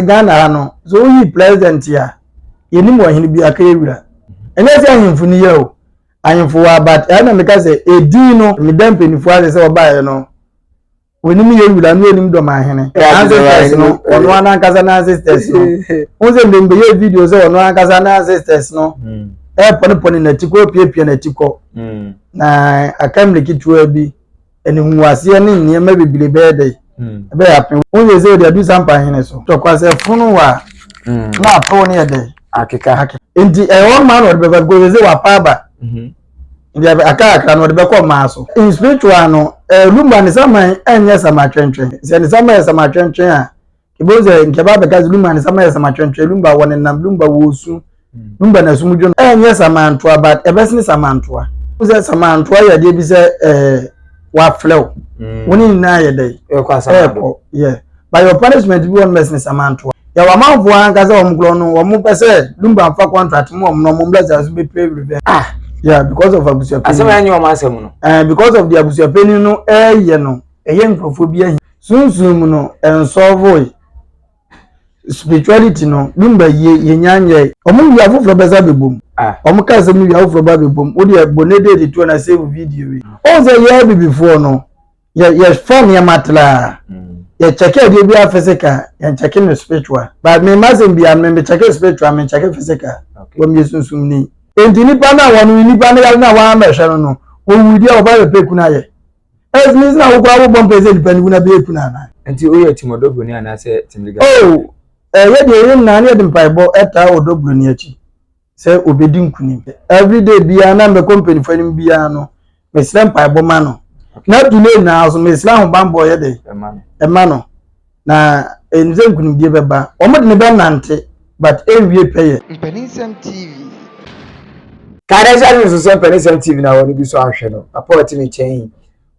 Ghana ha no, sɛ woyi president a, yɛnim ɔhene bi aka yɛ ɛnyɛ sɛ ahemfo no yɛ o, ahemfo wɔ abat. Ɛna meka sɛ edin no, meda mpanimfoɔ ase sɛ ɔbaeɛ no, onim yɛ wura no, onim dɔm ahene ancestors no, ɔno anankasa no ancestors no. Wɔn sɛ mbɛmbɛyɛ video sɛ ɔno ankasa no ancestors no ɛpɔnepɔne n'akyi kɔ, piapia n'akyi kɔ, na aka mmiri ketewa bi, ɛnihuaseɛ ne nneɛma bebree bɛyɛ dɛ ɛbɛyɛ apem. Wɔn yɛ sɛ ɔde adu sampa ahene so tɔkwa sɛ funu wa na apew ne yɛ dɛ akeka. Nti ɛwɔ mmaa na ɔde bɛba because sɛ wapa aba, nti aka akra na ɔde bɛkɔ mmaa so. In spiritual no, Lumba ne saman ɛnyɛ sama twɛntwɛn. Sɛ ne saman yɛ sama twɛntwɛn a, ebo sɛ nkɛba bɛka sɛ Lumba ne saman yɛ sama twɛntwɛn. Lumba wɔ ne nam, Lumba wɔ osu, Lumba na sum dwo no, ɛnyɛ samantoa, but ɛbɛsene samantoa. Sɛ samantoa yɛ adeɛ bi sɛ waflɛw wɔn nyinaa yɛ dɛ ɛɛkɔ yɛ, but your punishment bi wɔn bɛsene samantoa. Yɛwɔ amanfoɔ ankasa wɔn korɔ no, wɔn pɛ sɛ Lumba nfa contract mu wɔn na wɔn mbɛ sɛ aso bɛ pay revenge. Ah. Yeah, because of abusuapanyin. Asɛm a ɛnyɛ wɔn asɛm no. Because of the abusuapanyin no ɛɛyɛ no, ɛyɛ nkurɔfoɔ bi ahi sunsun mu no, ɛnsɔɔfoe spirituality no. Lumba yie yɛnya nyɛ ɔmo wia foforɔ bɛsa bɛbom. Ah. Ɔmo ka asɛm no wia foforɔ ba bɛbom. O deɛ bɔ ne de tuo na save video yi. Ɔmo sɛ yɛ bibifoɔ no, yɛfa nneɛma traa, yɛkyɛkɛ adeɛ bi a physical, yɛnkyɛkɛ no spiritual, but me ma sɛm bia me mekyɛkɛ spiritual, me nkyɛkɛ physical. Wɔn yɛ sunsun ni nti nipa na wɔn nipa no yare na wɔn amɛhwɛ no, wɔwu di a wɔba bɛpɛ kunu ayɛ ɛsimi sina wokɔ awobɔ mpɛ sɛ nipa no wu na bɛyɛ kunu ana. Nti woyɛ team Ɔdɔ Broni anaasɛ team Legal? Oh, ɛyɛ deɛ yɛ nyinaa ne yɛde mpaebɔ ɛtaa Ɔdɔ Broni akyi sɛ obɛdi nkunim. Everyday biara na mbɛkɔ mpanyinfoɔ anim biara no, mesrɛ mpaebɔ ma no, na tule nyinaa so mesrɛ ahobanbɔ yɛ de ɛma no, na ɛnim sɛ nkunimdie bɛba. Wɔn de ne bɛnante, but ɛnwie pɛyɛ. Mpaninsɛm TV. Kane sɛ ade nso sɛ Mpaninsɛm TV na wɔn bi so ahwɛ no, papa ɔte me nkyɛn yi,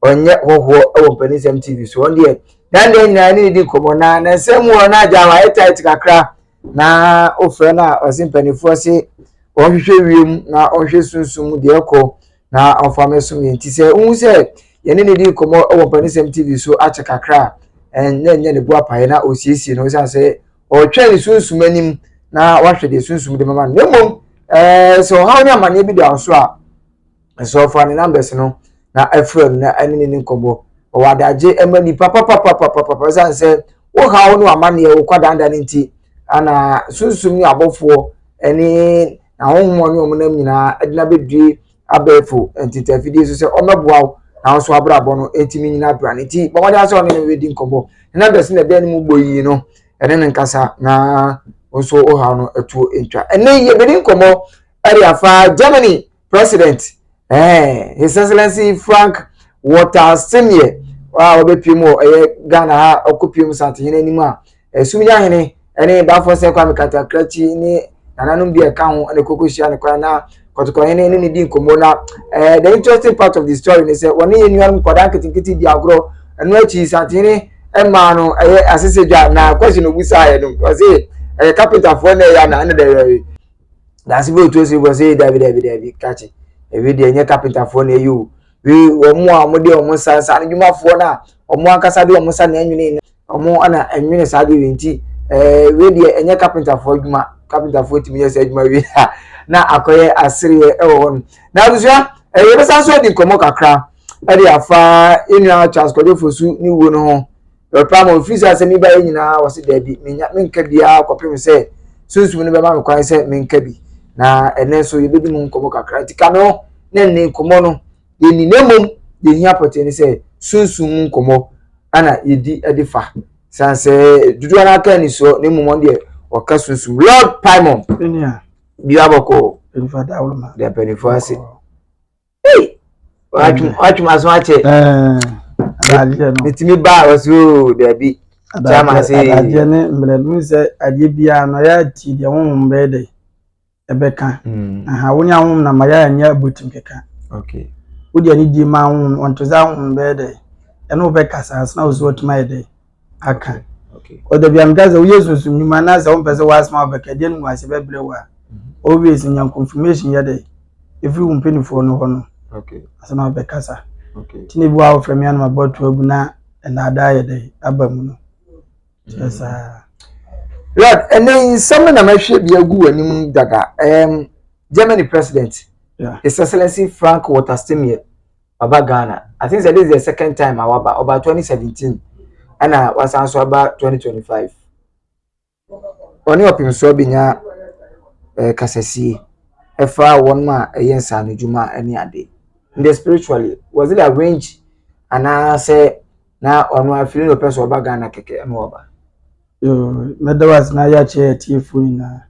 ɔnyɛ hɔhoɔ wɔ Mpaninsɛm TV so. Ɔno deɛ, dan deɛ nyinaa ne ne di nkɔmmɔ na nsɛm wɔ no agya wayɛ tight kakra na ofrɛ no a, ɔse mpanimfoɔ se ɔnhwehwɛ wiem na ɔnhwɛ sunsum mu deɛ ɛkɔ na ɔmfa mɛsom yɛn. Nti sɛ wohu sɛ yɛne ne di nkɔmmɔ wɔ Mpaninsɛm TV so akyɛ kakra a, ɛnyɛ nyɛ ne bo apaeɛ na ɔsiesie no, ɛsiane sɛ ɔretwɛn ne sunsum anim na wahwɛ deɛ sunsum de mama no. Na mmom sɛ ɔhaw ne amanneɛ bi da wo so a, nsɔfoɔ ne numbers no na ɛfrɛ no na ɛne ne nkɔmmɔ. Ɔwɔ adagye ɛma nipa papapapapapa, ɛsiane sɛ wohaw ne amanneɛ wo kwadanda no nti ana sunsum ne abɔfoɔ ɛne n'ahonhom ne wɔn nam nyinaa ɛde n'abɛdue abɛɛfo ntentafidie so sɛ ɔmɛboa wo na nso abrabɔ no ɛntumi nyina bra ne. Nti bɔmmɔden sɛ ɔne no bɛdi nkɔmmɔ. Ne numbers na ɛbɛn no mu bɔ yi no, ɛne ne nkasa na nso wohaw no ɛto ntwa. Ɛnɛ yi yɛbɛdi nkɔmmɔ ɛde afa Germany president, His Excellency Frank Walter Steinmeier a wɔbɛpie mu wɔ ɛyɛ Ghana ha, ɔkɔpie mu Santehene anim a Sumnyahene ɛne Baafo sɛ Kwame Katakrakyi ne nananom bi a ɛka ho ɛna koko hyia ne kwan na Kɔtɔkɔhene ne ne di nkɔmmɔ. Na the interesting part of the story ne sɛ wɔne yɛn nuanom nkwadaa nketenkete di agorɔ. Ɛno akyi Santehene ɛmaa no ɛyɛ asese na question obusa yɛ no, ɔse ɛyɛ carpenterfoɔ na ɛyɛ ana ɛna dɛ daase bi otu esi bɔ sɛ dabi dabi dabi, kakye ebi deɛ ɛnyɛ carpenterfoɔ na ɛyɛ o. Wei wɔn a wɔde wɔn nsa no dwumafoɔ no a wɔn ankasa de wɔn nsa na ɛnwene wɔn ana ɛnwene saa deɛ wei. Nti wei deɛ ɛnyɛ carpenterfoɔ adwuma. Carpenterfoɔ tumi yɛ saa adwuma wei a na akɔyɛ asereɛ ɛwɔ hɔ no. Na abusua, yɛbɛsan so adi nkɔmmɔ kakra ɛde afa enua Charles Kwadwo Fosu ne wuo no ho. Ɔpɛ ama ofiri sɛ asɛm yi ba yɛ nyinaa, wɔsi daabi, menya menka biara kɔpem sɛ sunsum no bɛma me kwan sɛ menka bi. Na ɛnɛ nso yɛbɛdi mu nkɔmmɔ kakra, nti ka me ho na ne nkɔmmɔ no yɛni. Na mmom yɛhia pɔtee ne sɛ sunsum mu nkɔmmɔ ana yɛdi de fa san sɛ dodoɔ no aka anisoɔ, na mmom ɔno deɛ ɔka sunsum. Lord Paimon bi abɔkɔ deɛ mpanimfoɔ ase watwem aso akyɛ metumi ba a, wɔsi o daabi. Adagyeɛ ne mmerɛ no sɛ adeɛ biara no, yɛ ati deɛ honhom bɛyɛ dɛ ɛbɛka aha wo ne ahonhom na ma yɛ anyɛ abotim keka. Wode ani die ma ahonhom, ɔnte sɛ ahonhom bɛyɛ dɛ ɛne wobɛkasa asena wo so watumi ayɛ dɛ aka. Ɔda bi ameka sɛ woyɛ sunsum nnwuma na sɛ wompɛ sɛ woasɛm a wobɛka deɛ no mu ase bɛbrɛ wo a, always nya confirmation yɛ dɛ ɛfiri wo mpanimfoɔ no hɔ no asɛm a wobɛkasa. Nti na ebi wɔ a wofrɛ me anam abɔ ato agu na ɛnaadaa yɛ dɛ aba mu no kyerɛ saa. Lord, ɛnɛ yi nsɛm na mɛhwɛ bi agu w'anim dada. Germany president, His Excellency Frank Walter Steinmeier, ɔba Ghana. I think that this is the second time a waba. Ɔba 2017 ɛna wasan so aba 2025. Ɔne ɔpemsoɔ bɛnya kasasie ɛfa wɔn a ɛyɛ nsaanodwuma ne ade. The spiritually, was it arranged anaasɛ na ɔno afiri na ɔpɛ sɛ ɔba Ghana kɛkɛ ɛna ɔba? Mɛda wo ase na ayɛ akyerɛ atiefoɔ nyinaa.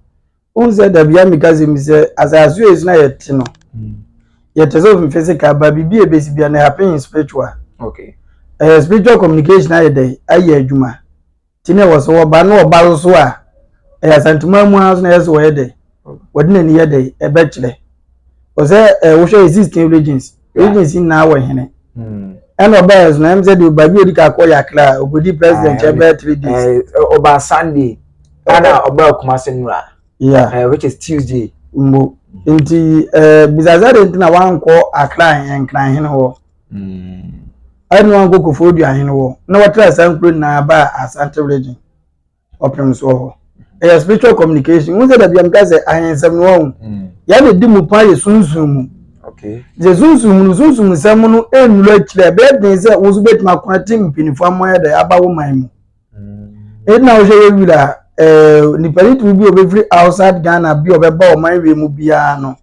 Wohu sɛ dabi a meka sɛ mi sɛ asase wei so na yɛte no, yɛte sɛ ofin physical ba, biribi a ɛbɛsi bia na happen in spiritual. Ɛyɛ spiritual communication ayɛ dɛ ayɛ adwuma. Nti na ɛwɔ sɛ wɔba na ɔba so a, ɛyɛ Asantuma mu ara so na ɛyɛ sɛ wɔyɛ dɛ wɔde n'ani yɛ dɛ ɛbɛkyerɛ. Wɔ sɛ wohwɛ yɛ 16 regions nyinaa wɔ hene. Ɛna ɔbɛyɛ so na ɛm sɛ deɛ baabi a odi ka akɔ yɛ Accra, okodi president kyɛ bɛyɛ 3 days. Ɔba Sunday ɛna ɔba Kumasi nura. Which is Tuesday. Mbo nti bisasa de nti na wankɔ Accra Nkran hene hɔ, ɛna wankɔ Koforidua hene hɔ na wɔtra saa nkuro nyinaa ba Asante Region ɔpem soɔ hɔ. Ɛyɛ spiritual communication. N sɛ dabi amka sɛ ahensɛm no wɔn yɛn de di mu pa yɛ sunsun mu. Sɛ sunsun mu no, sunsun nsɛm no nnuru akyire, ɛbɛyɛ den sɛ wɔn nso bɛtumi akɔnɛte mpanyinfoɔ ama yɛ dɛ aba wɔ man mu. Ɛdi na wɔhwɛ yɛ wura nipa titiri bi a obɛfiri outside Ghana bi a ɔbɛba ɔman wie mu biara no,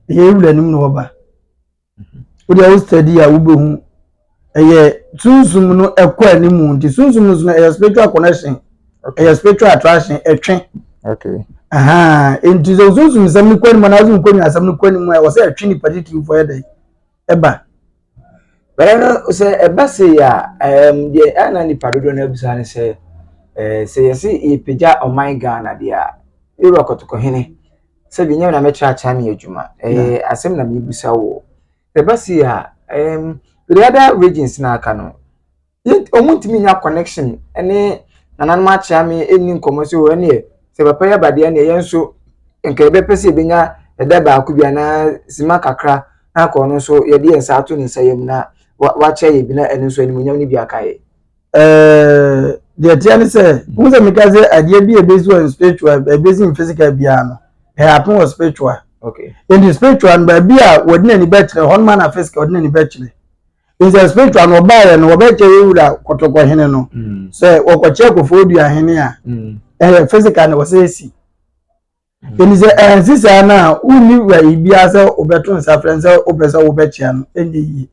ɛyɛ wura anim na ɔba. Wode a wo study a, wobɛhu ɛyɛ sunsum no ɛkɔ anim. Nti sunsum no so no, ɛyɛ spiritual connection, ɛyɛ spiritual attraction, ɛtwe. Nti sɛ sunsum nsɛm no kɔ anim anaasɛ nkɔnwa asɛm no kɔ anim a, ɛwɔ sɛ ɛtwe nipa titirifoɔ yɛ dɛ ɛba. Bɛrɛ no sɛ ɛba se a, deɛ ɛna nipa dodoɔ no abisa ne sɛ sɛ yɛsi yɛpagya ɔman Ghana deɛ a, ewura Kɔtɔkɔhene, sɛbi nyɛ na mɛkyerɛ akyerɛ me adwuma, ɛyɛ asɛm na mebusa wɔ. Ɛba se a, the other regions na aka no, ɔmo ntumi nya connection ɛne nananom akyea me ɛni nkɔmɔ sɛ o ɛneɛ sɛ papa yɛ abadeɛ ɛneɛ yɛn nso nka yɛbɛpɛ sɛ yɛbɛnya ɛda baako bi anaa sima kakra na akɔ ɔno nso yɛde yɛn nsa ato ne nsa yam na wakyɛ yɛ bi na ɛno nso animuonyam no bi aka yɛ. Deɛ teɛ ne sɛ wohu sɛ meka sɛ adeɛ bi a ɛbɛsi wɔ spiritual, ɛbɛsi in physical biara no, ɛyɛ happen wɔ spiritual. Nti spiritual no, baabi a wɔde n'ani bɛkyerɛ hɔ no ma na physical wɔde n'ani bɛkyerɛ. Nti sɛ spiritual no ɔbaeɛ no, wɔbɛkyɛ yɛwura Kɔtɔkɔhene no sɛ wɔkɔkyɛ Koforidua hene a, ɛyɛ physical na wɔsɛ esi. Nti sɛ ɛnsi saa no a, wonni wura yi biara sɛ wobɛto nsa frɛ sɛ wopɛ sɛ wobɛkyea no, ɛnyɛ yie.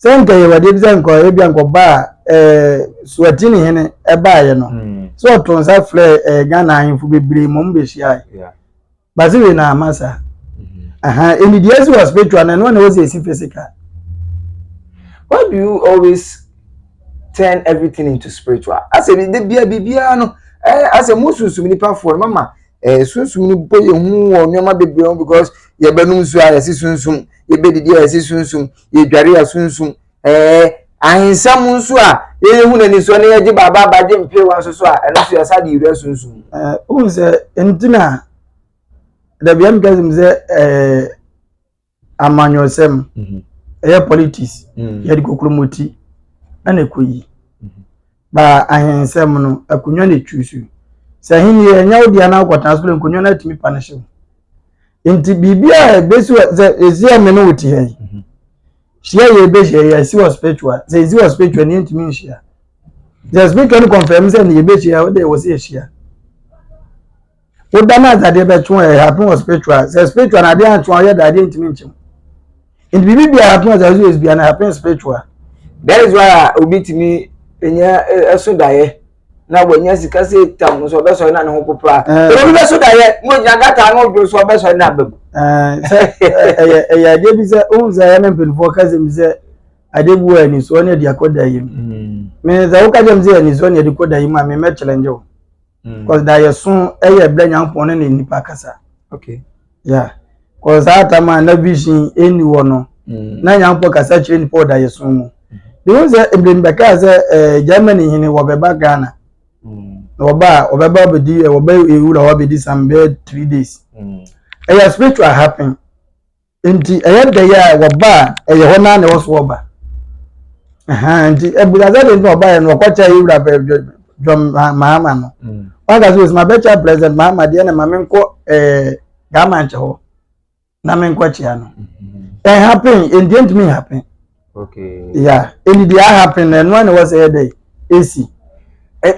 Sɛ nka yɛ wadeɛ bi sɛ nkɔ ebi a nkɔba a Suatini hene ɛbaeɛ no, sɛ ɔto nsa frɛ Ghana ahemfo bebree ma ɔmo bɛhyia base wei na ama saa. Ɛni deɛ ɛsi wɔ spiritual no, ɛno na ɛwɔ sɛ ɛsi physical. Why do you always turn everything into spiritual? Asɛ de bia biribiara no asɛ mo sunsum nipa foɔ no mama sunsum no bɔ yɛn ho wɔ nneɛma bebree ho, because yɛbɛnum nsuo a, yɛsi sunsum, yɛbɛdidi a, yɛsi sunsum, yɛdware a, sunsum, ahensɛm nso a yɛyɛ hu n'ani so ne yɛgye baaba abagye mpewa nso so a, ɛno nso yɛsa de yɛwura sunsum. Wohu sɛ nti na dabi a meka sɛ amanyɔsɛm ɛyɛ politics, yɛde kokromoti ɛna ɛkɔ yi ba ahensɛm no, akonnwa na ɛtwi so sɛ ahenni ɛnyɛ wo deɛ na wokɔtena so, nkonnwa no atumi pa no hyew. Nti biribi a ɛbɛsi wɔ sɛ ɛsi a me ne wo te ha yi, hyia yɛ ɛbɛhyia yɛ ɛsi wɔ spiritual. Sɛ ɛsi wɔ spiritual ne yɛntumi nhyia. Sɛ spiritual no confirm sɛ ne yɛbɛhyia, wode wɔ sɛ yɛhyia woda no asadeɛ bɛtwe ɛ happen wɔ spiritual. Sɛ spiritual na adeɛ antwe a, ɔyɛ da adeɛ ntumi nkyem. Nti biribi biara happen wɔ sɛ ɛsi bia na happen spiritual. That is why a obi tumi enya ɛso daeɛ na wanya sika sɛ tam nso ɔbɛsɔre na ne ho popra. Obi bɛso daeɛ na ogyina gata na ɔdwo so ɔbɛsɔre na aba mu. Sɛ ɛyɛ adeɛ bi sɛ wohu sɛ ɛyɛ ne mpanimfoɔ ka sɛ bi sɛ adeɛ bi wɔ anisoɔ ne ɛde akɔ da yi mu. Me sɛ woka kyerɛ me sɛ anisoɔ ne ɛde kɔ da yi mu a, me mɛ challenge wo, cause da yɛ so ɛyɛ brɛ Nyankopɔn ne ne nipa kasa. Yeah, cause saa tam a na vision ɛnni hɔ no, na Nyankopɔn kasa kyerɛ nipa wɔ da yɛ so mu. De wohu sɛ mbrɛ bɛkaa sɛ Germany hene wɔbɛba Ghana na wɔba a, wɔbɛba bɛdi wɔbɛ ewura hɔ abɛdi some bɛyɛ 3 days. Ɛyɛ spiritual happen. Nti ɛyɛ dɛ yɛ a wɔba a, ɛyɛ hɔ naa na ɛwɔ so wɔba. Nti ebusasa de nti ɔba yɛ no, wɔkɔkyɛ ewura bɛ. John Mahama no. Waka sɛ osima bɛkyia President Mahama deɛ na ma menkɔ ɛɛ Ghana nkyɛ hɔ na menkɔ kyia no. Ɛhappen, nti ntumi happen. Okay. Yeah, ɛni deɛ ahappen na ɛno na ɛwɔ sɛ yɛ dɛ esi.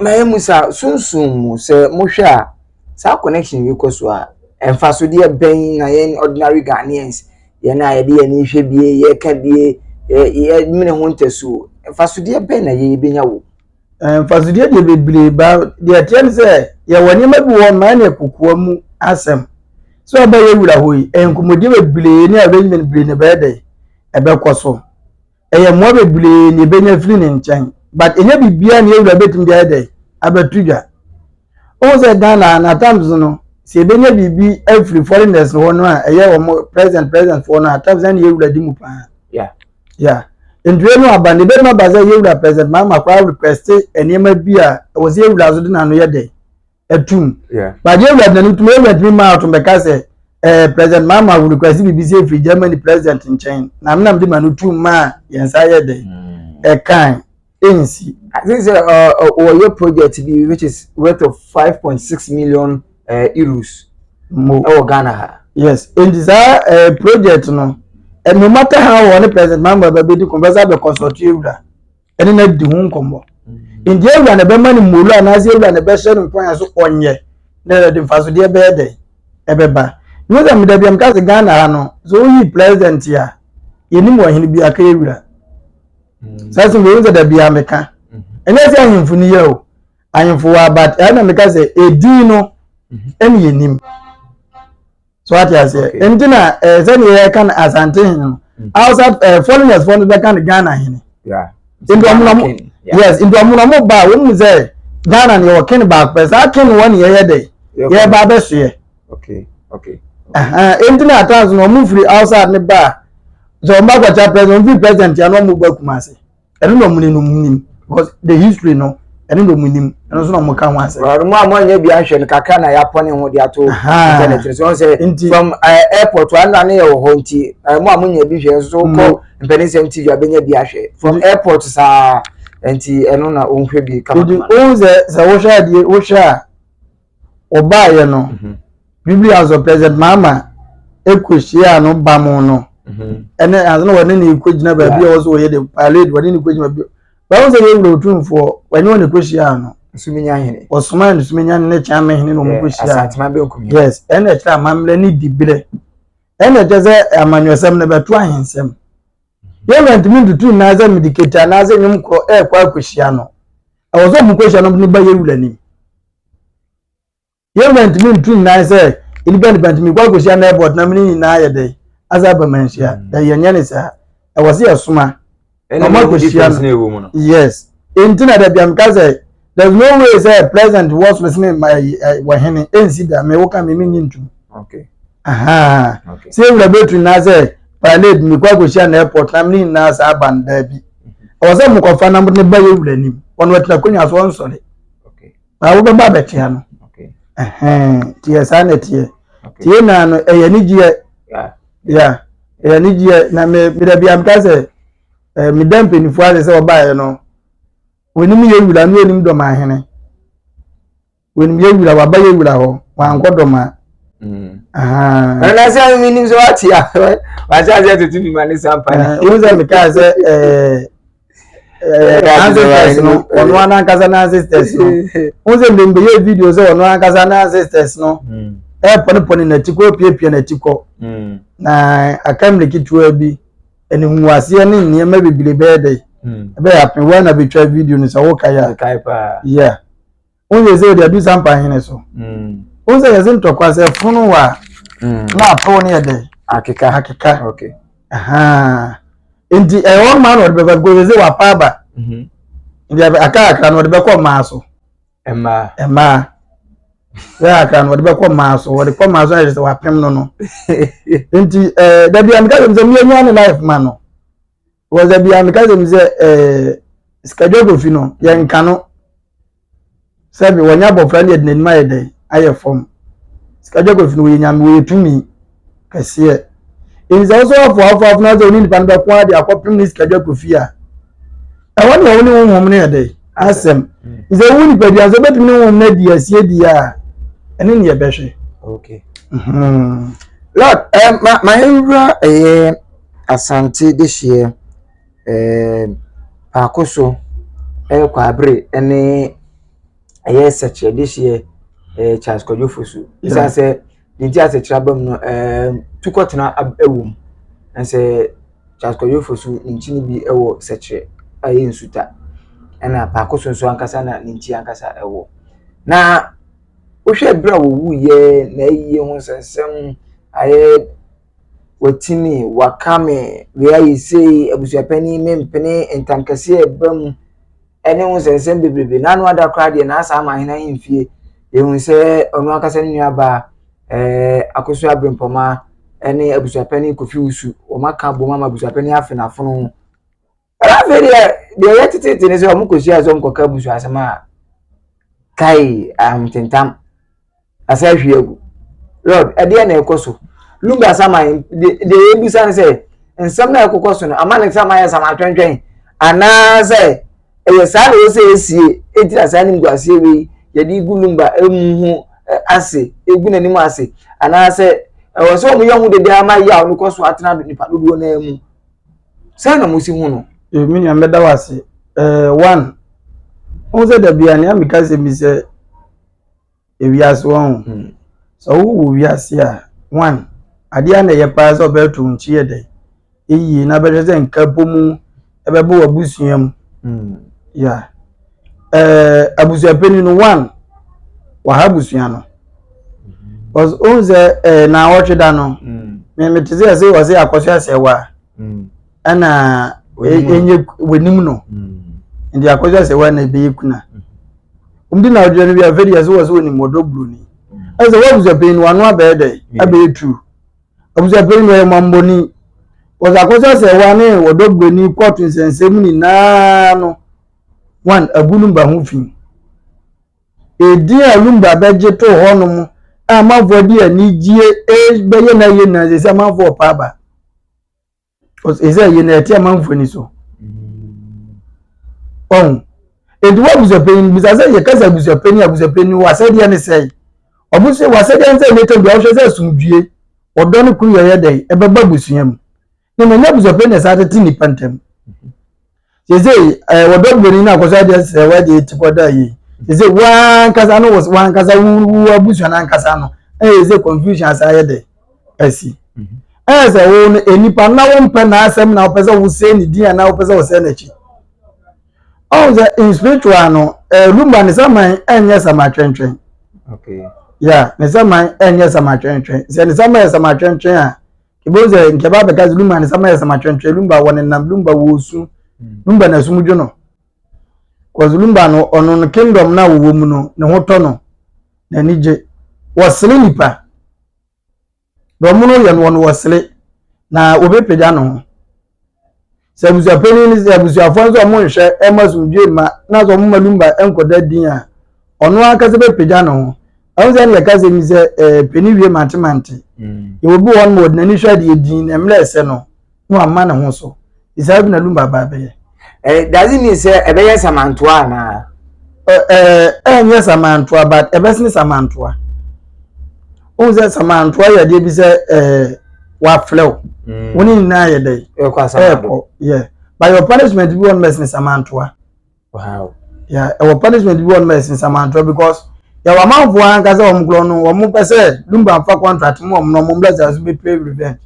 Na yɛ mu sa sunsun mu sɛ mohwɛ a saa connection yi kɔ so a mfasodeɛ bɛn na yɛn ordinary Ghanaians yɛn a yɛde yɛn ani hwɛ bie, yɛka bie, yɛ mene ho ntasuo, mfasodeɛ bɛn na yɛn bɛnya wɔ? Mfasodeɛ deɛ bebree ba. Deɛ ɛteɛ ne sɛ yɛwɔ nneɛma bi wɔ mmaa ne kokoa mu asɛm sɛ ɔbɛyɛ wura hɔ yi, nkɔmmɔdie bebree ne arrangement bebree na ɛbɛyɛ dɛ ɛbɛkɔ so. Ɛyɛ mmoa bebree na ɛbɛnya firi ne nkyɛn, but ɛnyɛ biribiara na ewura bɛtumi de ayɛ dɛ abɛto dwa. Ohun sɛ Ghana na times no sɛ ebɛnya biribi afiri foreigners hɔ no a, ɛyɛ wɔn president foɔ no a, times na ewura di mu paa. Yeah, ntue no aba na ebɛtumi aba sɛ yɛwura President Mahama koraa request nneɛma bi a ɛwɔ sɛ yɛwura so de n'ano yɛ dɛ ɛtum. But yɛwura de n'ano tum, yɛwura tumi maa ato mbɛka sɛ President Mahama request biribi sɛ efiri Germany president nkyɛn na menam de ma no tum maa yɛn nsa yɛ dɛ ɛkan ɛnsi. I think sɛ wɔyɛ project bi which is worth of 5.6 million euros mo ɛwɔ Ghana ha. Yes, nti saa project no, no matter how wɔne President Mahama bɛbɛdi kɔn bɛsɛ abɛ consult ewura ɛne na di ho nkɔmmɔ. Nti ewura na ɛbɛma no mmolu anaasɛ ewura na ɛbɛhyɛ no kwan so ɔnyɛ na ɛde mfasodeɛ bɛyɛ dɛ ɛbɛba. Ní sɛ meda bi mka sɛ Ghana ha no sɛ woyi president a, yɛnim ɔhene bi aka ewura. Saa sɛ wɔn sɛ dabi a meka ɛnyɛ sɛ ahemfo ni yɛ o, ahemfo wɔ, but ɛna meka sɛ edin no ɛne yɛnim so, ate aseɛ? Nti na sɛdeɛ yɛka no Asante hene no, outside foreigners foɔ no bɛka no Ghana hene. Nti ɔmo na ɔmo, yes, nti ɔmo na ɔmo ba a, wɔn mu sɛ Ghana ne yɛwɔ king baako pɛ. Saa king wɔ ne yɛyɛ dɛ yɛba abɛsoɛ. Nti na atans no ɔmo firi outside ne ba a, sɛ ɔmo ba kɔkyɛ president, ɔmo firi president ya na ɔmo ba Kumase, ɛno na ɔmo ne nim because the history no, ɛno na ɔmo nim, ɛno nso na ɔmo ka ho asɛm. Ɔmo a mo anya bi ahwɛ no kakra na yɛapɔ ne ho de ato internet so sɛ from airport wa na ne yɛ wɔ hɔ. Nti mo a mo nya bi hwɛ nso kɔ Mpanisɛm TV abɛnya bi ahwɛ from airport saa, nti ɛno na ɔnhwɛ bi kama. Nti ohun sɛ wohwɛ adeɛ, wohwɛ a ɔbaayɛ no, bibili asɔ President Mahama ekɔhyia no ba mu no, ɛne ansa na wɔne ne kɔ gyina baabi a wɔsɛ wɔyɛ de parade, wɔne ne kɔ gyina baabi báwo sɛ yɛwura Otumfoɔ wɔne wɔn ne kɔ hyia no. Nsumenya hene. Ɔsoma Nsumenya ne Kyame hene na wɔn kɔ hyia. Asantema bɛnkum. Yes, ɛna ɛkyerɛ amammerɛ ne diberɛ, ɛna ɛkyerɛ sɛ amanyɔsɛm no bɛto ahensɛm. Yɛwura ntumi ntutu nnan sɛ mede kete anaasɛ nnwom korɔ ɛrekɔ akɔhyia no. Ɛwɔ sɛ ɔmo kɔhyia no ne ba yɛwura nim. Yɛwura ntumi ntu nnan sɛ nipa ntumi kɔ akɔhyia no airport na mene nyinaa yɛ dɛ asa aba manhyia da. Yɛnyɛ ne saa, ɛwɔ sɛ yɛsoma ɔmo akɔhyia no. Yes, nti na dabi amka sɛ there is no way sɛ president wɔ soro sene wɔhene ɛnsi da. Me woka me menyi ntum sɛ ewura bɛtu nnan sɛ parade mekɔ akɔhyia no airport na mene nyinaa saa aba no. Daabi, ɛwɔ sɛ mokɔfa na ne ba yɛwura nim, ɔno ɔtena akonnwa so ɔnsɔre na wobɛba abɛkyea no. Tiɛ saa na teɛ tie na no ɛyɛ anigyeɛ ya, ɛyɛ anigyeɛ. Na me meda bi amka sɛ meda mpanimfoɔ ase sɛ ɔbaeɛ no, wɔnim yɛ wura no, wɔnim dɔm ahene, wɔnim yɛ wura, waba yɛ wura hɔ, wankɔ dɔm a. Ɛna sɛ menim sɛ wate a wahyɛ aseɛ tutu bi ma ne sampa. Wohu sɛ mekaa sɛ ancestors no, ɔno anankasa no ancestors no, wohu sɛ mbɛyɛ video sɛ ɔno ankasa no ancestors no ɛpɔnepɔne n'akyi kɔ, piapia n'akyi kɔ, na aka mmere ketewa bi ɛne huaseɛ ne nneɛma bebree bɛyɛ dɛ ɛbɛyɛ apen wɔn na bɛtwa video no sɛ wokae a. Yeah, wohu sɛ wɔde adu sampa hene so. Wohu sɛ yɛse ntɔkwa sɛ fono wɔ a na apew no yɛ dɛ akeka. Akeka. Nti ɛwɔ mmaa na ɔde bɛba because sɛ wapa aba nti aka akra na ɔde bɛkɔ mmaa so. Mmaa. Mmaa sɛ akra na ɔde bɛkɔ mmaa so, wɔde kɔ mmaa so ayɛ sɛ wapem no. Nti dabi a meka sɛ mienya ne life ma no wɔ dabi a meka sɛ sɛ Sikadwa Kofi no yɛnka no sɛbi wɔnyɛ abɔfra ne yɛde n'anim ayɛ dɛ ayɛ fam. Sikadwa Kofi no wɔyɛ nyame, wɔyɛ tumi kɛseɛ. Nti sɛ wosɔ afo afo afo na sɛ wo ne nipa no bɛko ade akɔpem ne Sikadwa Kofi a, ɛhɔ ne ɛwo ne honhom no yɛ dɛ. Asɛm. Sɛ wo nipadua nso wobɛtumi ne honhom no adi asie di a, ɛne ne yɛbɛhwɛ. Okay. Lord, eh, ma ma yɛnwura ɛyɛ Asante dehyeɛ eh, paako so ɛyɛ Kwaabere ɛne ɛyɛ Sɛkyerɛ dehyeɛ eh, Charles Kwadwo Fosu. Ɛsiane sɛ ne nti asɛkyerɛ aba mu no eh, tukɔtena ɛwɔ mu. Ɛsɛ Charles Kwadwo Fosu ne nkyini bi ɛwɔ Sɛkyerɛ a ɛyɛ Nsuta ɛna paako so nso ankasa na ne nkyi ankasa ɛwɔ. Na Wohwɛ berɛ a wɔwuiɛ na ayie ho nsɛnsɛm ayɛ watimi wakame wei ayɛ sei abusuapanin mempene ntam kɛseɛ ɛba mu ɛne ho nsɛnsɛm bebrebe na ano ada koraa deɛ na asa ama ahene ahemfie yɛhu sɛ ɔno ankasa ne nuabaa ɛɛ Akosua Abrempɔma ɛne abusuapanin Kofi Wusu wɔn aka bom ama abusuapanin afe n'afono. Ɛna afei deɛ deɛ ɛyɛ teteete ne sɛ wɔn kɔhyia sɛ wɔn kɔka abusua asɛm a kai ahomtentam asa ahwie agu. Lord, ɛdeɛ na ɛkɔ so. Lumba saman deɛ deɛ yɛbisa ne sɛ nsɛm na ɛkokɔ so no ama ne saman yɛ saman twɛntwɛn anaasɛ ɛyɛ saa na ɛwɔ sɛ ɛsie eti na saa nimguaseɛ wei yɛde gu Lumba emu ho ase egu n'anim ase anaasɛ ɛwɔ sɛ wɔn yɛ ho dede ama yaw no kɔ so atena nipa dodoɔ naa mu. Sɛn na mosi hu no? Yo, me nua mɛda wo ase. Eh, one, wohu sɛ da bia nea meka sɛ bi sɛ ewiase wɔn ho. Hmm. Sɛ wowɔ wiase a, one, adeɛ a na ɛyɛ paa sɛ ɔbɛto wo nkyi yɛ dɛ. Eyie na bɛhwɛ sɛ nka po mu ɛbɛbɔ w'abusua mu. Hmm. Yeah. Eh, abusuapanin no one, waha abusua no. Because wohu sɛ eh, na wɔtwe da no, hmm. me mete sɛ ɛsɛ wɔ sɛ akɔso asɛwa. Ɛna ɛnyɛ w'anim no. Nti akɔso asɛwa na ɛbɛyɛ kuna. Wɔn di na ɔdwe no bi afei deɛ ɛsɛ wɔ sɛ wɔnim wɔdɔ buroni. Ɛsɛ wɔ abusuapanin no wano abɛyɛ dɛ abɛyɛ true. Abusuapanin no ɔyɛ mammɔni. Wɔsɛ akɔso asɛwa ne wɔdɔ buroni kɔɔto nsɛnsɛm nyinaa no. One, agu no mba ho fi. Edin a Lumba bɛgye too hɔnom a amanfoɔ de anigye bɛyɛ n'ayie nyinaa sɛ sɛ amanfoɔ ɔpa aba. Ɛsɛ ayie no ɛte amanfoɔ ani so. Ɔho. Enti wɔ abusuapanyin bisa sɛ yɛka sɛ abusuapanyin abusuapanyin wɔ asɛdeɛ ne sɛe. Ɔmo sɛ wɔ asɛdeɛ ne sɛ ne tɛm deɛ ɔhwɛ sɛ asomdwie ɔdɔ ne koro yɛyɛ dɛn ɛbɛba abusua mu. Na mmom ɛnyɛ abusuapanyin na ɛsan tete nnipa ntam. Seesei ɛɛ wɔdɔ buroni no akɔsɔ adeɛ sɛ wɔde eti kɔda yie. Seesei wankasa no wankasa wo wo abusua no ankasa no ɛyɛ sɛ confusion asa ayɛ dɛ asi. Ɛyɛ sɛ wo no nipa na wompɛ n'asɛm na wopɛ sɛ wosɛe ne din anaa wopɛ sɛ wosɛe n'akyi. Ɔhu sɛ in spiritual no ɛɛ lumba ne saman ɛnyɛ sama twɛntwɛn. Okay. Yeah, ne saman ɛnyɛ sama twɛntwɛn. Sɛ ne saman yɛ sama twɛntwɛn a Ebohu sɛ nkyɛ ba bɛka sɛ Lumba ne sama yɛ sama twɛntwɛn, Lumba wɔ ne nam, Lumba wɔ osu, Lumba na sum dwo no. Cause Lumba no, ɔno no kingdom na wɔwɔ mu no, ne ho tɔ no, n'ani gye. Wɔsere nipa. Deɛ ɔmo no yɛ no, wɔn wɔsere. Na wɔbɛpagya ne ho. Sɛ abusuapanyin no sɛ abusuafoɔ nso ɔmo nhwɛ ɛma asomdwoe mma na sɛ ɔmo ma Lumba nkɔda din a, ɔno ankasa bɛpagya ne ho. Ɛho sɛ ɛna yɛka sɛ mi sɛ ɛɛ panin wie mante mante. Yɛwɔ bi wɔ hɔ nom wɔde n'ani hwɛ adeɛ din na mmerɛ ɛsɛ no na wama ne ho so. Saa bi na Lumba ba abɛyɛ. Eh, does it mean sɛ ɛbɛyɛ samantoa anaa? Ɛɛ ɛnyɛ samantoa but ɛbɛsene samantoa. Wohu sɛ samantoa yɛ adeɛ bi sɛ ɛɛ wafrɛ wo. Wo ne nyinaa yɛ dɛ. Ɛkɔ asamado. Ɛkɔ yeah. But your punishment bi wɔ no bɛsene samantoa. Wow. Yeah, ɛwɔ punishment bi wɔ no bɛsene samantoa because yɛwɔ amanfoɔ ankasa wɔn korɔ no wɔn pɛ sɛ Lumba nfa contract mu wɔn na wɔn mbla sɛ so bɛ pay revenge.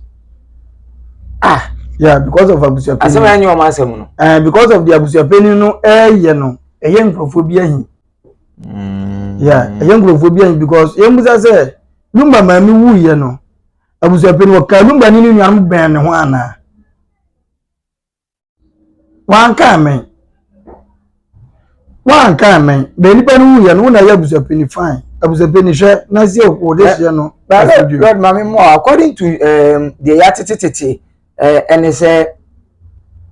Ah. Yeah, because of abusuapanyin. Asɛm a ɛnyɛ wɔn asɛm no. Eh, because of the abusuapanyin no ɛyɛ no ɛyɛ nkurɔfoɔ bi ahi. Yeah, ɛyɛ nkurɔfoɔ bi ahi because yɛn musa sɛ Lumba maame wuyɛ no abusuapanyin wɔka Lumba ne ne nuanom bɛn ne ho anaa? Wanka amen. Wanka amen. Bɛn nipa no wuyɛ no wo na ɛyɛ abusuapanyin fine. Abusuapanyin hwɛ na sie wo de hyɛ no. Lord maame mu according to um, deɛ yɛatetetete ɛne sɛ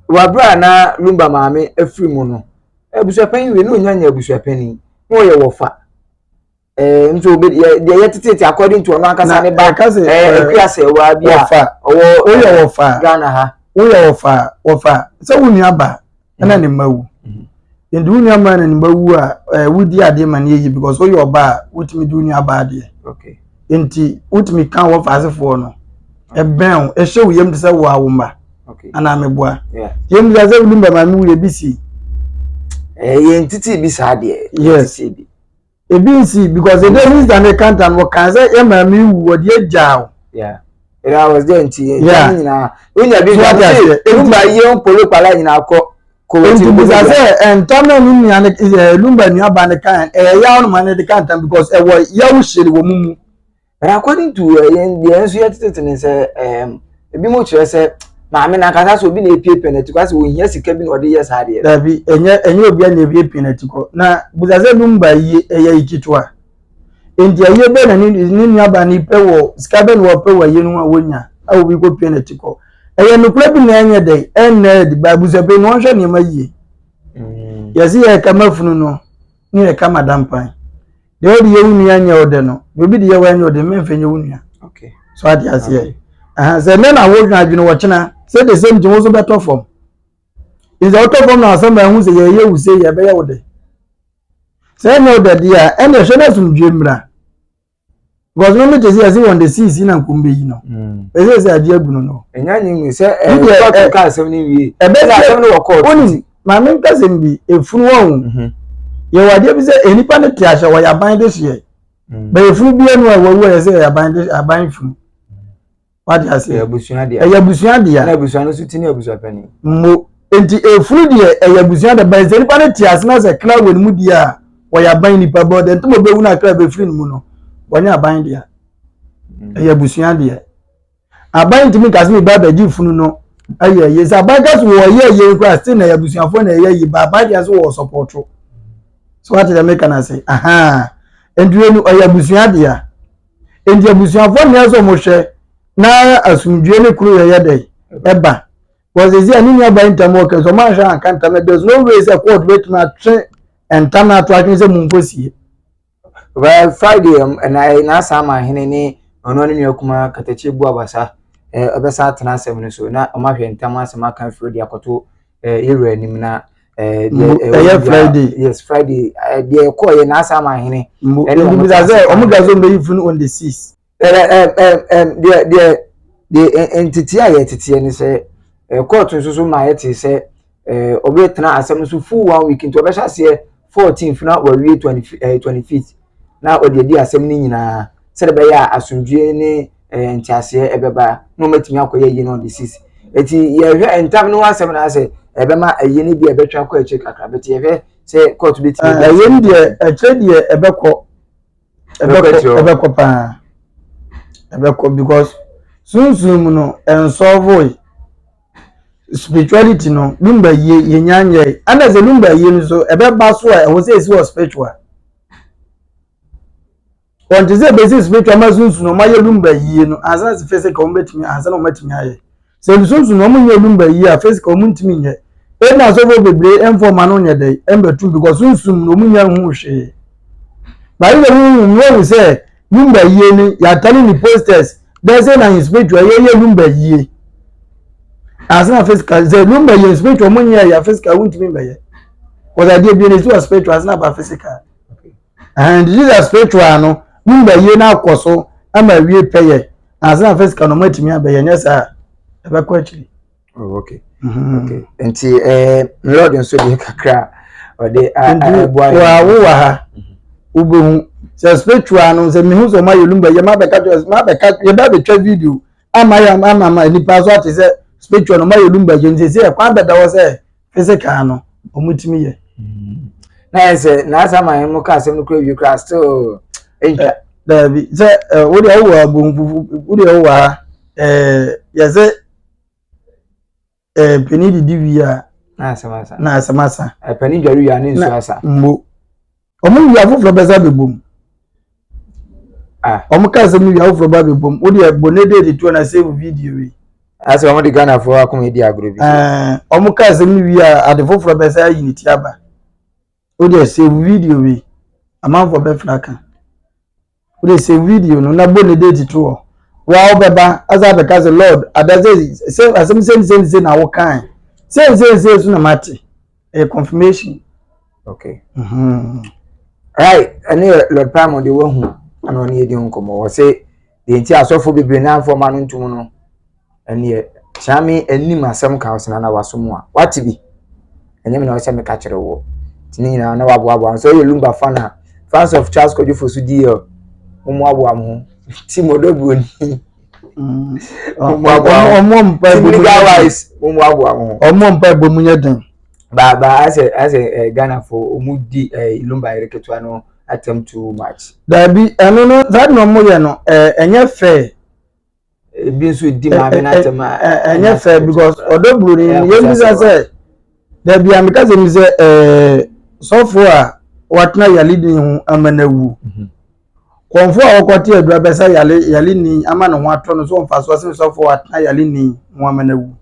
wabere a na Lumba maame afiri mu no abusuapanyin wei na onya nya abusuapanyin na ɔyɛ wɔfa ɛɛ nso obi yɛ deɛ yɛ tetete according to ɔno ankasa ne ba ɛɛ ekua sɛ ɛwɔ bi a ɔwɔ woyɛ wɔfa Ghana ha woyɛ wɔfa wɔfa sɛ wo nua ba ɛna ne mma wu. Nti wo nua maa n'anim awu a, ɛɛ wodi adeɛ ma no yɛ yie because woyɛ ɔbaa a wotumi di wo nua baa adeɛ. Okay. Nti wotumi ka wɔ faasefoɔ no ɛbɛn wo ɛhyɛ wo yam te sɛ wo awo mma. Okay. Anaa meboa. Yeah. Yɛn bisa sɛ Lumba maame wu ebi si. Ɛɛ yɛn titi bi saa deɛ. Yes. Titi bi. Ebi nsi because ɛdɛ minista ne kanta no wɔkaa sɛ yɛ maame wu wɔde agyaa wo. Yeah. Ɛdɛ I was there nti. Yeah. Ɛdɛ nyinaa. Wonya bi So wate aseɛ. Lumba yie mpolo kpala nyinaa kɔ. Nti bisa sɛ ntam na ne nua ne ɛɛ Lumba nua ba ne kan ɛyɛ yaw no ma ne de ka ntam because ɛwɔ yaw hyere wɔ mu mu. But according to yɛn deɛ nso yɛtetete ne sɛ ɛɛm ebi mo kyerɛ sɛ maame nankasa sɛ obi na epiepie n'ati kɔ asɛ ohia sika bi na ɔde yɛ saa deɛ. Dabi ɛnyɛ ɛnyɛ obi na epiepie n'ati kɔ na bisa sɛ Lumba yie ɛyɛ yi ketewa nti ɛyɛ bɛ na ne ne nua ba ne pɛ wɔ sika bɛ na ɔpɛ wɔ ɛyɛ no ho a wonya a obi kɔ pie n'ati kɔ ɛyɛ nokora bi na ɛnyɛ dɛ ɛnna ɛdi ba abusua na wɔnhwɛ nneɛma yie yɛsi yɛ kama funu no ne yɛ kama dampan. Deɛ ɔde yɛ wo nua nyɛ wo dɛ no, deɛ obi de yɛ wo nyɛ wo dɛ mɛmfa nyɛ wo nua. So ate aseɛ. Sɛ nnɛ na wodwene adwene wɔkyena sɛ the same thing wo nso bɛtɔ fam. Nti sɛ wotɔ fam na asɛm ɛho sɛ yɛyɛ wo sei yɛbɛyɛ wo dɛ. Sɛ ɛnyɛ wo dɛ deɛ a ɛnna ɛhwɛ no asomdwie mmra. Because no mete sɛ yɛse wɔn de siisi na nkom bɛyi no. Ɛsɛ sɛ agye agu no no. Ɛnya nye ngu sɛ ɛɛ kɔɔto ka asɛm no wie. Ɛbɛsɛ asɛm no wɔ kɔɔto. Wonim maame nkasɛm bi efunu wɔn o. Yɛwɔ adeɛ bi sɛ nnipa no te ahyɛ wɔyɛ aban de hyeɛ. Bɛyɛ efunu bi anu a wɔwu a yɛsɛ yɛ aban de aban funu. Wate aseɛ. Ɛyɛ abusua deɛ. Ɛyɛ abusua deɛ. Ɛna abusua no nso ti ne abusua panin. Mo nti efunu deɛ ɛyɛ abusua deɛ bɛyɛ sɛ nipa no te ase na sɛ kra wɔ ne mu deɛ a wɔyɛ aban nipa bɔ deɛ ntoma bɛwu na kra bɛfiri ne mu no wɔnyɛ aban deɛ. Ɛyɛ abusua deɛ. Aban ntumi nka sɛ meba abɛgye funu no ayɛ yie sɛ aban ka so wɔyɛ yie koraa still na ɛyɛ abusuafoɔ na ɛyɛ yie ba aban deɛ so wɔ sɔpɔto so wate deɛ meka no ase ahaa nti wei no ɔyɛ abusua dea nti abusuafoɔ nea sɛ wɔhwɛ na asomdwie ne koro yɛyɛ dɛ ɛba wɔsɛ sɛ ɛne nua ba ntam wɔ kɛ sɛ ɔmo anhwɛ anka ntam there's no way sɛ court bɛtumi atwe ntam na ato atwene sɛ mu nkɔsie. Well, Friday na n'asa ama ahene ne ɔno ne nua kuma katakye bu abasa ɔbɛsa atena asɛm no so na ɔmo ahwɛ ntam asɛm aka afiri de akɔto yɛwura anim na ɛyɛ Friday. Yes, Friday deɛ ɛkɔɔ yɛ n'asa ama ahene. Ɛne ɔmo bisa sɛ ɔmo gya so ɔmo funu on the 6. Deɛ deɛ deɛ ntete a yɛteteɛ ne sɛ kɔɔto nso so ma yɛte sɛ ɔbɛtena asɛm no so full one week nti ɔbɛhyɛ aseɛ 14 na wawie 25 na ɔde adi asɛm no nyinaa sɛde bɛyɛ a asomdwie ne nteaseɛ ɛbɛba na ɔmatumi akɔyɛ yie no on the 6. Eti yɛhwɛ ntam no asɛm no asɛ ɛbɛma ɛyɛ no bi a ɛbɛtwa kɔ akyire kakra bɛti yɛhwɛ sɛ kɔɔto bɛtumi. Ɛyɛ no deɛ ɛkyerɛ deɛ ɛbɛkɔ ɛbɛkɔ ɛbɛkɔ paa ɛbɛkɔ because sunsun mu no ɛnsɔɔvoe spirituality no Lumba yie yɛnya nyɛ ɛna sɛ Lumba yie no so ɛbɛba so a ɛwɔ sɛ esi wɔ spiritual wɔn te sɛ ebesi spiritual ma sunsun wɔn ayɛ Lumba yie no ansa na physical wɔn bɛtumi ansa na wɔn atumi ayɛ sɛ sunsun wɔn nyɛ Lumba yie a physical wɔn ntumi nyɛ ɛna asɔfo bebree ɛnfɔ wɔn ano nyɛ dɛ ɛmbɛtum because sunsun no wɔn nyɛ ho hwee baayi na wɔn hu wɔn sɛ Lumba yie no yɛatane ne posters dɛ sɛ na in spiritual yɛyɛ Lumba yie ansa na physical sɛ Lumba yie spiritual wɔn nyɛ yɛ physical wɔn ntumi mbɛyɛ wɔdze adeɛ bi na esi wɔ spiritual ansa na aba physical and Jesus spiritual no Lumba yie no akɔ so ama awie pɛyɛ ansa na physical no wɔn atumi abɛyɛ nyɛ saa ɛbɛkɔ akyiri. Oh, okay. Okay. Nti Lord nso deɛ kakra ɔde ɛboa yɛn. Wɔ wɔ ha wobɛhu sɛ spiritual no sɛ mehu sɛ ɔma yɛ Lumba yɛ mabɛka kyerɛ mabɛka yɛbɛ abɛtwa video ama yɛ ama ama nipa so ate sɛ spiritual no ɔma yɛ Lumba yɛ nti sɛ ɛkwan bɛda hɔ sɛ physical no ɔmo tumi yɛ. Na yɛ sɛ n'asa ma yɛn mo ka asɛm no kura wie kura still ntwa. Daabi sɛ ɛ wo deɛ wowɔ abonfufu wo deɛ wowɔ ha ɛɛ yɛsɛ ɛɛ panin didi wie a na asɛm asa na asɛm asa. Panin dware wie a ne nsuo asa. Mbo ɔmo wie afoforɔ bɛsa bɛbom. Ah. Ɔmo ka asɛm no wie afoforɔ ba bɛbom wo deɛ bɔ ne date to na save video yi. Asɛ ɔmo de Ghanafoɔ akoma edi agorɔ bi. Ɛɛ ɔmo ka asɛm no wie a ade foforɔ bɛsa ayi ne ti aba. Wo deɛ save video yi amanfoɔ bɛfra ka. Wo deɛ save video no na bɔ ne date to hɔ. Wa wobɛba asa abɛka sɛ Lord ada sɛ sɛ asɛm sɛ sɛ sɛ na wokae sɛ sɛ sɛ so na mate ɛyɛ confirmation. Okay. Right, ɛne yɛ Lord Palmer deɛ wahu ɛna ɔne yɛdi ho nkɔmmɔ. Wɔ se deɛ nti asɔfo bebree na amfa ɔma no ntom no ɛneɛ Kyame anim asɛm ka ɔsena na waso mu a wate bi ɛnyɛ me na ɔsɛ meka kyerɛ woɔ nti ne nyinaa na waboaboa nso ɔyɛ Lumba fan a fans of Charles Kwadwo Fosu DL mo mmoaboa mo ho ti mo dɔ buroni mo mmoaboa mo ho ti legal wise mo mmoaboa mo ho ɔmo mpa ɛbɔ mu nyɛ den ba ba asɛ asɛ ɛ eh, Ghana fo ɔmo di ɛ eh, Lumba yɛrɛ ketewa no atɛm too much. Dabi ɛno no saa na ɔmo yɛ no ɛ ɛnyɛ fair. Ebi nso di maame n'atɛm a. Ɛnyɛ fair because ɔdɔ buroni no yɛn bisa sɛ dabi a meka sɛ mi sɛ ɛɛ sɔfo a watena yale ni ho ama no awu. Mhm. Kɔnfo a wɔkɔte adura bɛsa yale yale ni ama ne ho atɔ no so ɔmfa so ɔsen sɔfo a watena yale ni ho ama no awu.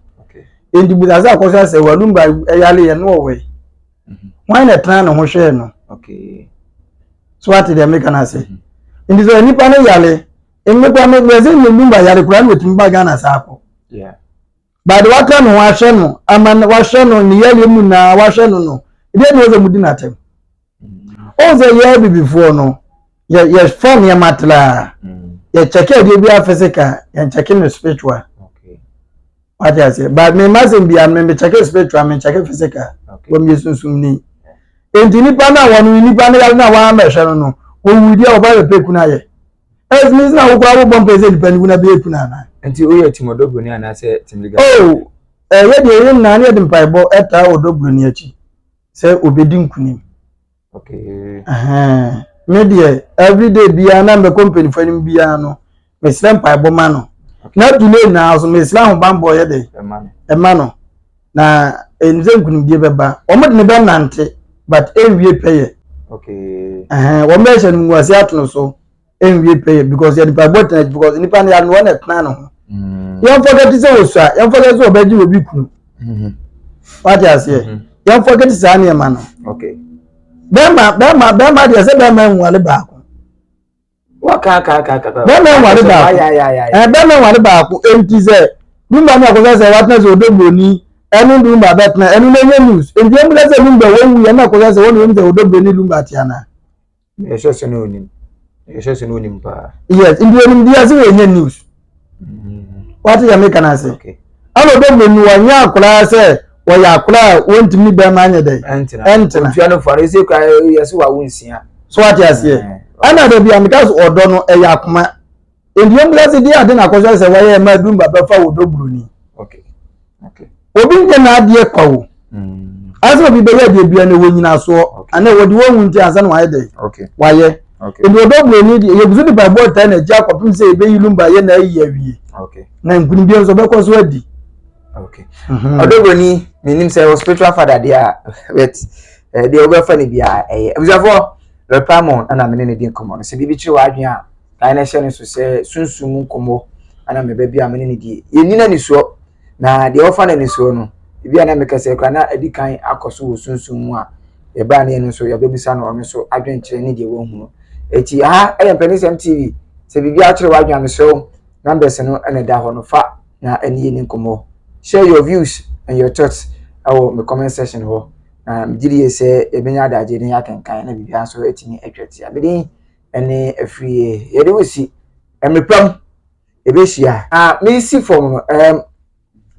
Enti bisa sɛ akɔsɔ sɛ walumba yale yɛ no ɔwɔ yi. Mhm. Wɔn na ɛtena ne ho hwɛɛ no. So ate deɛ meka no ase. Mhm. Nti sɛ nipa no yale mmekwa me deɛ sɛ ne lumba yare koraa na otumi ba Ghana saa kɔ. But waka ne ho ahwɛ no ama wahwɛ no ne yareɛ mu na wahwɛ no no ɛdeɛ ne wɔsɛ mudi n'atɛm. Ɔn sɛ yɛ abibifoɔ no yɛ yɛfa nneɛma traa yɛkyɛkɛ adeɛ bi a physical yɛnkyɛke no spiritual. Wate aseɛ but me ma sɛm bia me mekyɛke spiritual menkyɛke physical wɔn yɛ sunsum ni. Nti nipa no a wɔn nipa no yare no a wɔn amɛhwɛ no no wɔwu deɛ wɔba bɛpɛ kunu ayɛ. Ɛsɛ na wokɔ awobɔ mpɛ sɛ nipa no wu na bɛyɛ kunu anaa. Nti woyɛ team ɔdɔ broni anaasɛ team legal? Oh, ɛyɛ deɛ yɛn nyinaa ne yɛde mpaebɔ ɛtaa ɔdɔ broni akyi sɛ obedi nkunim. Okay. Me deɛ everyday biara na mbɛkɔ mpanyinfoɔ anim biara no mesrɛ mpaebɔ ma no. Na tu ne nyinaa so mesrɛ ahobanbɔ yɛ dɛ ɛma no na ɛnim sɛ nkunimdie bɛba. Wɔn de ne bɛnante but ɛnwie pɛyɛ. Okay. Wɔn bɛhyɛ no nguase ato no so. Ɛnwie pɛyɛ because yɛde mpaebɔ tena akyi because nipa no yɛano wɔn na ɛtena ne ho. Yɛn fɔkɛte sɛ wɔsua yɛn fɔkɛte sɛ ɔbɛgye obi kunu. Wate aseɛ yɛn fɔkɛte saa nneɛma no. Bɛrima bɛrima bɛrima deɛ sɛ bɛrima nwale baako. Bɛrima nwale baako ɛɛ bɛrima nwale baako enti sɛ lumba no akɔsɛ sɛ watena sɛ ɔdɔ buroni ɛne lumba bɛtena ɛno na ɛnyɛ news enti ɛmu sɛ lumba wɔn wu yɛn na akɔsɛ sɛ wɔn na wɔn sɛ ɔdɔ buroni lumba te anaa. Yɛhyɛ sɛ na onim. Yɛhyɛ sɛ na onim paa. Yes, nti onim deɛ sɛ wɔnyɛ news. Wate yɛ meka no ase. Ɛna ɔdɔ buroni wɔnyɛ akwaraa sɛ wɔyɛ akwaraa a wɔntumi ne bɛrima anyɛ dɛ. Ɛntena. Ɛntena. Otua no fa no ɛsɛ kura yɛ sɛ wawo nsia. So wate aseɛ. Ɛna da bi a meka sɛ ɔdɔ no ɛyɛ akoma. Nti yɛn bisa sɛ deɛ ade na akɔsɛ sɛ wɔyɛ ɛma adumba bɛfa wɔ dɔ buroni. Okay. Okay. Obi nyɛ n'adeɛ kwa o. Asɛ obi bɛyɛ adeɛ bia no ɛwɔ nyinasoɔ anaa wɔde wɔn hu nti ansa na wayɛ dɛ. Wayɛ. Nti ɔdɔ buroni deɛ yɛgu so de mpaebɔ taa n'akyi akɔpem sɛ yɛbɛyi lumba yɛ na ayi awie. Na nkunimdie nso ɔbɛkɔ so adi. Okay. Ɔdɔ buroni menim sɛ wɔ spiritual father deɛ a but deɛ wobɛfa no biara ɛyɛ. Abusuafoɔ Lord ɛna mene ne di nkɔmmɔ no sɛ biribi kyerɛ w'adwene a kan na ɛhyɛ no so sɛ sunsum mu nkɔmmɔ ana meba bi a mene ne die. Yɛnni n'anisoɔ na deɛ wɔfa n'anisoɔ no ebi a na meka sɛ kora na adi kan akɔ so wɔ sunsum mu a yɛbaa ne yɛn nso yɛbɛbisa no ɔno nso adwenkyerɛ ne deɛ wahu no. Eti ha ɛyɛ Mpanisɛm TV sɛ biribi akyerɛ w'adwene a mesrɛ wo numbers no ɛna ɛda hɔ no fa na ɛne yɛni nkɔmmɔ. Share your views and your thoughts ɛwɔ me comment section hɔ na megye die sɛ yɛbɛnya adagye ne yɛakenkan na biribiara nso atumi atwa tia. Medin ɛne afiri yɛde wo si mmerɛ pam yɛbɛhyia. Na mesi fam no ɛɛm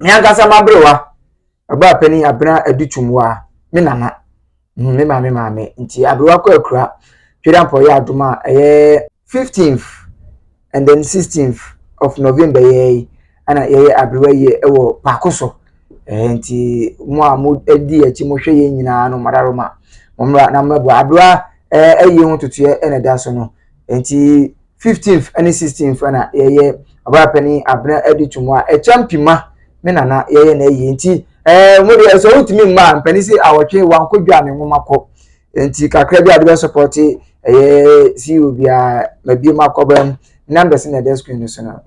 me ankasa m'aberewa ɔbaa panin abena adu tumwa me nana me maame maame nti aberewa kɔ akura Twedampɔ yɛ adom a ɛyɛ 15th and then 16th of November yɛ yi ɛna yɛyɛ aberewa yie ɛwɔ paako so ɛɛ nti mo a mo di akyi mo hwɛ yɛn nyinaa no madaroma mo mmra na mmɛboa aberewa ɛɛ ɛyie ho totoeɛ ɛna ɛda so no nti 15th ɛne 16th ɛna yɛyɛ ɔbaa panin abena adi tum a ɛkyɛ mpima me nana yɛyɛ na ɛyie nti ɛɛ mo deɛ sɛ wotumi mma mpanin sɛ awɔtwe wankɔ dwa ne nwoma kɔ nti kakra bi a de bɛ support ɛyɛ CEO biara mabie mu akɔba mu numbers na ɛda screen no so no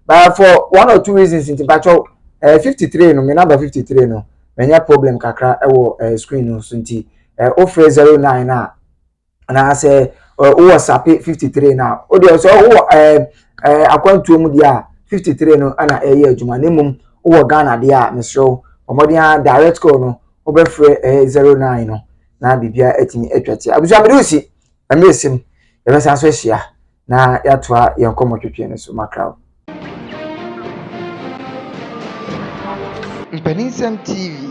but for one or two reasons nti mpakyɛw 53 no me number 53 no manya problem kakra ɛwɔ screen no so nti wofrɛ 09 a anaasɛ wowɔ sape 53 na wo deɛ sɛ wowɔ akwantuo mu deɛ a 53 no ɛna ɛyɛ adwuma na mmom wowɔ Ghana deɛ a mesrɛ wo ɔmmɔden a direct call no wobɛfrɛ 09 no. na biribiara atumi atwa tia. Abusua mede wo si mmerɛ sim yɛbɛsan so ahyia na yɛatoa yɛn nkɔmmɔ twetwe no so makra wo. Mpaninsɛm TV.